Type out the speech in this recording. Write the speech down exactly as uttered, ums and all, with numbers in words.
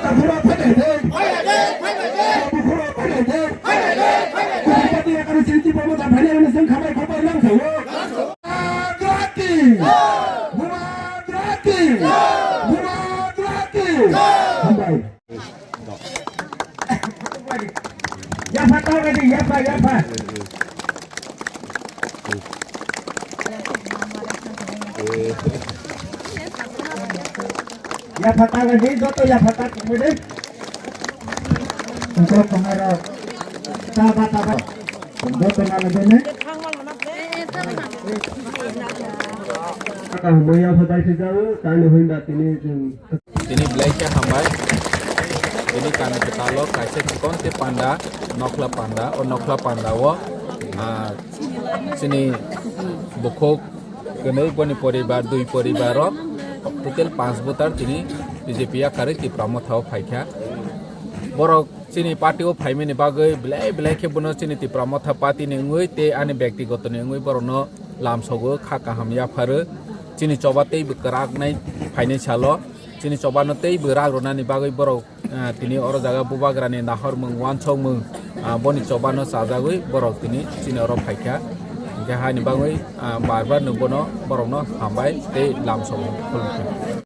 Bukhura phainai de. Bukhura phainai de. Bukhura phainai de. Bukhura phainai de. Bukhura phainai de. Bukhura phainai de. Hambai. Yapha ta gadi, yapha, yapha. Yapha ta gadi, joto yapha ta kongoi de. Tongkol tongnai rok. Taba, taba. Joto nang de ne. Kaham yapha bai se jao, tani hoinda tini jeng. Tini belai khe hambai. Tini kami kwtalo kaisa chikon tei panda, nokhla panda. O nokhla panda o, ah, chini bukhuk kwnwi boni poribar, dui poribar o total panch voter tini B J P yakarwi Tipra Motha o phaikha. Borok chini party o phaimani bagwi belai belai khe bono chini Tipra Motha party ni wngwi tei ani byaktigoto ni wngwi borokno lamsogo, kha kaham yapharo. Chini choba tei bwkrak nai phainai salo. Chini chobano tei bwkrak rwnani bagwi borok, ah, tini oro jaga bubagrani nahormung, uansukmung, ah, boni chobano chajagwi borok tini chini oro phaikha. Hingkhe haini bagwi, ah, bar bar no bono borokno hambai tei lamsogo khulumkha.